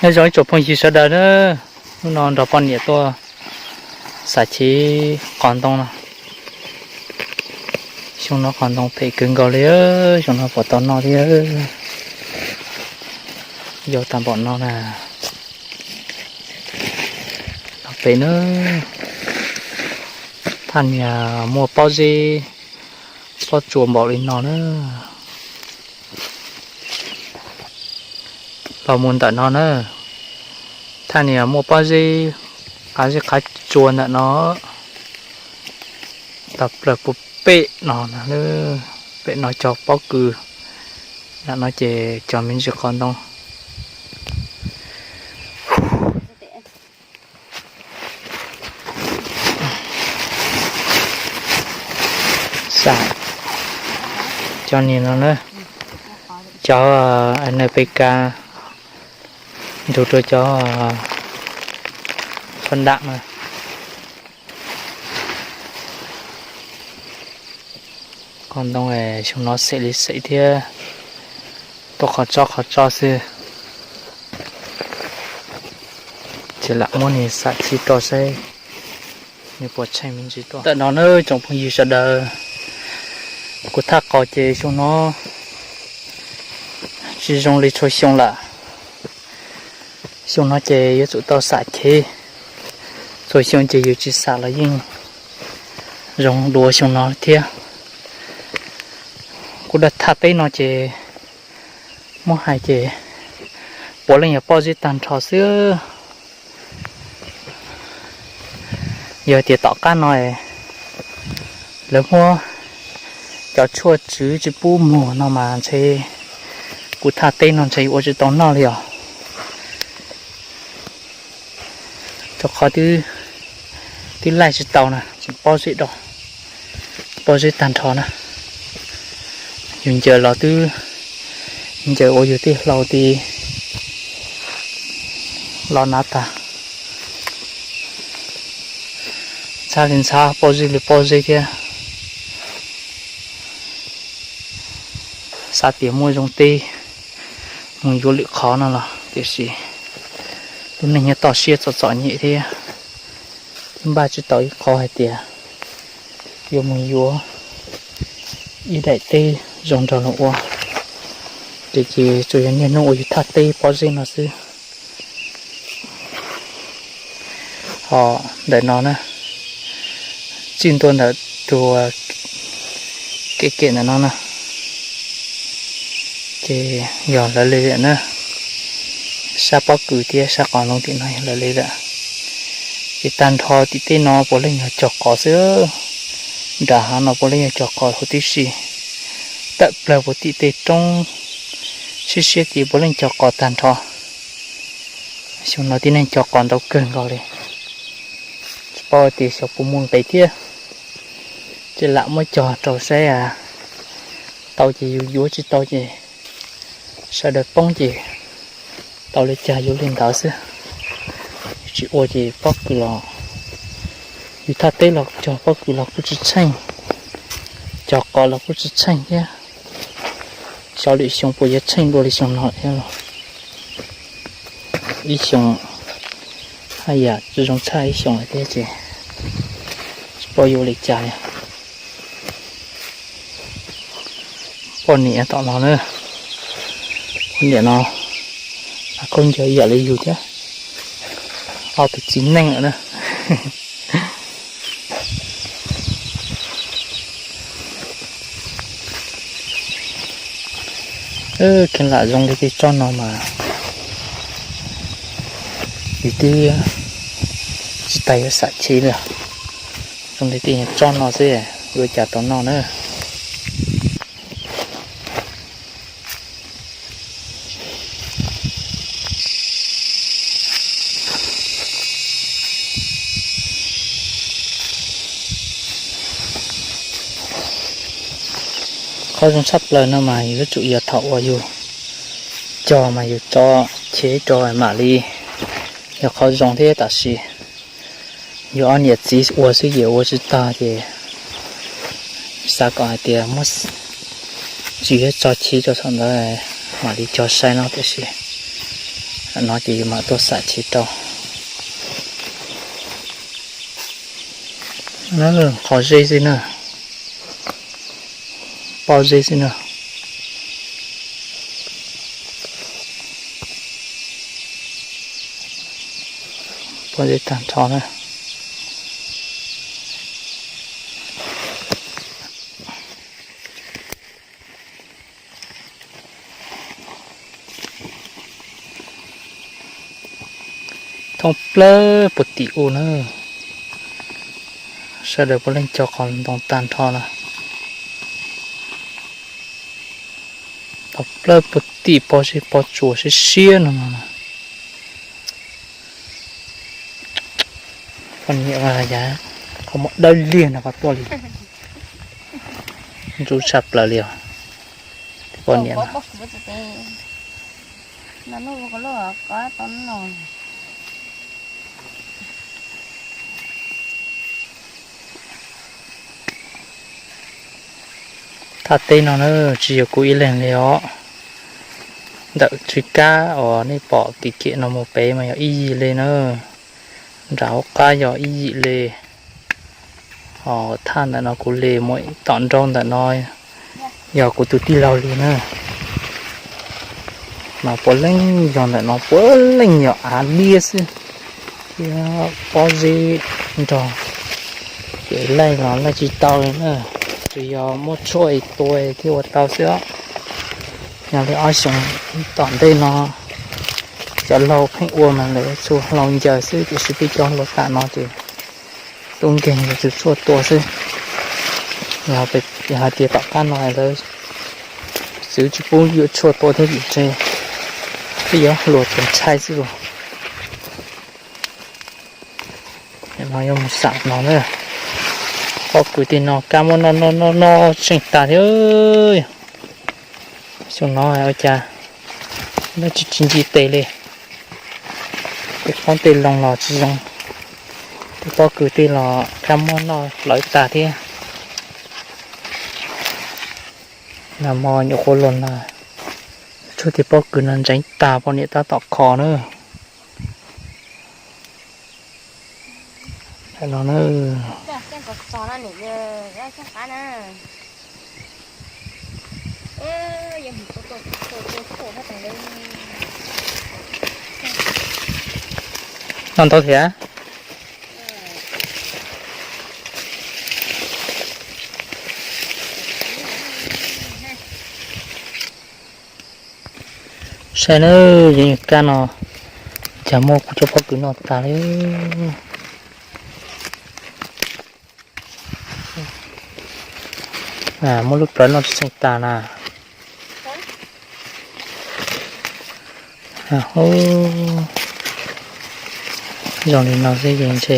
Nyob zoo ib tsoom phooj ywg sawv daws na, hnub no nrog poj niam tuaj xam chiv qos ntoo no. Xyoo no qos ntoo phem kawg nkaus li, xyoo no puas tau noj thiab. Yau tag npaum no na, no pem na, thaj niag muaj pob zeb pob tsuas npaum li no na. Los mus ntawm no na, thaj niag muaj pob zeb, qab zeb qab tsua ntawm no, tau plaws puag pem no, pem no cog pob kws, nram no ces cog me ntsis qos ntoo. Xam cov niag no na, cov N P K nrug rau cov sab nram na. Qos ntoo xyoo no xem li xem thiab, tuaj qhov tso qhov tso xwb. Ces lam muab nws xam chiv rau saib nws puas tsheej me ntsis tuaj. Ntawm no na tsoom phooj ywg sawv daws, kuv thaj qos ces xyoo no tsis zoo li txhua xyoo lawm. Xyoo no ces yuav tsum tau xam chiv, txhua xyoo ces yus tsis xam los yeej zoo dua xyoo no thiab. Kuv dab thaj teb no ces muab hais ces puav leej yog pob zeb tag nrho xwb. Yog tias tom qab no lawv muab cov tshuaj tswv tsis pub muag no mas ntshe kuv thaj teb no ntshe ua tsis tau noj li os. Rau qhov twb laij tsis tau na, tseem pob zeb do, pob zeb tag nrho na. Yus ncaws los twb ncaws ua yus tej hlau ti los nav tag. Ntxhab li ntxhab, pob zeb li pob zeb thiab. Xav tias muaj zoo teb mus yuav lwm qhov no los tiam sis lub neej nyob toj siab txom txom nyem thiab, npaj tsis tau ib qho hais tias yuav mus yuav ib daim teb zoo nrog luag ua. Ces ces tsuas yog niaj hnub ua yus thaj teb pob zeb no xwb. Ho ntawm no na, txij ntua ntawm tus kev kem ntawm no na, ces yog lawv li lawm na, sab pob kws thiab sab qos ntoo tim no yog lawv li lawm. Ces tag nrho tim tej no puav leej yog cog qos xwb, nram hav no puav leej yog cog qos huv tib si. Tawm plaws puag tim tej roob siab siab tid puav leej cog qos tag nrho. Xyoo no tib neeg cog qos ntau kawg nkaus li, tsis paub tias xyov puas muaj nqis thiab. Ces lam muab cog rau saib, tau ces yus yuav, tsis tau ces sawv daws poob ces tau li cas yuav li ntawd xwb. Tsis ua ces pob kws los, yus thaj teb los cog pob kws los kuj tsis tsheej, cog qos los kuj tsis tsheej thiab. Xyov lwm xyoo puas yuav tsheej dua li xyoo no thiab los. Ib xyoo haj yam zoo tshaj ib xyoo lawm thiab ces tsis paub yuav ua li cas li. Poj niam tom no na, poj niam no khaub ncaws ib yam li yus thiab, ob tug txiv neej lawm na. Kheev lam zoo li tej tsob no mas yus twb tsis tas yuav xam chiv li. Zoo li tej tsob no xwb yuav cas tau noj na. Qhov zoo tshaj plaws no mas yuav tsum yog thaum uas yus cog mas yus tso chiv rau mam li yog qhov zoo thiab, tab sis yus ob niam txiv ua xwb ces ua tsis tag ces xav kom hais tias muab tsis tso chiv rau thaum ntawd mam li cog sai no tiam sis No ces yus mam tuaj xam chiv rau. Qhov zeb xwb na, pob zeb xwb na. Pob zeb tag nrho na. Thoob plawg puag tim u na, sawv daws puav leej cog qos ntoo tag nrho na. Thoob plawg puag tim pob zeb pob tsuas siab siab no no. Poj niam yav qhov muag dawb liag no qhov tuaj li, ntxub tshaj plaws li os. Poj niam Thaj teb no na, tsis yog kuv ib leeg li os. Ntawm tsis kab uas nej pom kev kiag no mus pem mas yog ib yim li na. Nram hauv qab yog ib yim li. Ho thaj ntawm no kuv li mus tom nraud ntawm no yog kuv tus tij laug li na. Mas puav leej yog ntawm no puav leej yog av liab xwb, thiab pob zeb nrog. Ces laij los laij tsis tau li na, tsuas yog muab tshuaj tua thiaj ua tau xwb os. Yog li ob xyoos tom ntej no cov laug pheej ua mas lawv txhua hlau ncaws xwb, tiam sis peb cov hluas tam no ces tub nkeeg yuav tsum tshuaj tua xwb. Yog hais tias tom qab no lawv txwv tsis pub yuav tshuaj tua thiab vim ntshe peb yuav hluas tus ntshai xwb los. No yuav mus xam no na, pob kws tej no kab muab noj noj noj noj tseej tag thiab. Xyoo no ua cas noj tsis tsis nce tes li. Tej qoob tej loo los tsis zoo, tej pob kws tej los kab muab noj hlawv tag thiab. Nag hmo nyuam qhuav los no, tshuaj tej pob kws no ntseev tag poj niam tab tom kho na. No na. Noj ntau thiab. Saib na, yog kab no cas muab kuv cov pob kws noj tag li. Muab lub plawv noj tsis txeej tas na. Zoo li no xwb ces ntshe